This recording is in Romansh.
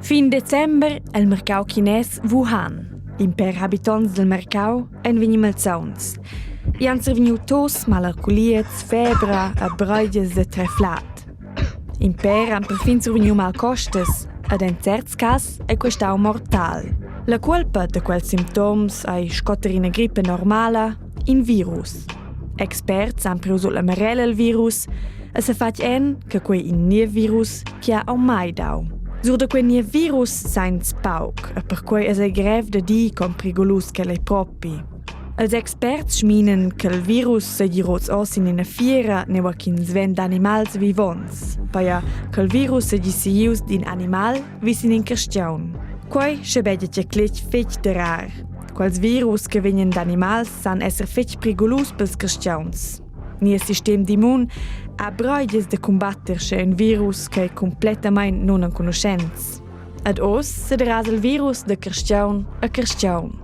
Fin december el mercau chines Wuhan. In per habitonts del mercau ein vegni malsauns. I han survegniu tos, malarculiez, febra e breigias de treflat. In per han perfin survegniu malcostas ed en certs cass ei quei stau mortal. La cuolpa da quels simptoms ei sco ter ina grippa normala in virus. Experts han priu sut la marella il virus e se fatg en che quei in niev virus che ha aunc mai dau. Sur da quei niev virus sainz pauc e perquei es ei grev da dir con prigulus ch'el ei propi. Els experts schminen ch'el virus seigi rots oz sin ina fiera neua ch'ins venda animals vivonts, paia ch'el virus seigi siglius d'in animal vi sin in carstgaun. Quei sche begia cletg fetg da rar. Quels virus che vegnan d'animals san esser fetg prigulus pels carstgauns. Nies sistem d'immun ha breigias da cumbatter sche in virus che ei complettamain nunenconuschents. Ed oz sederasa il virus da carstgaun a carstgaun.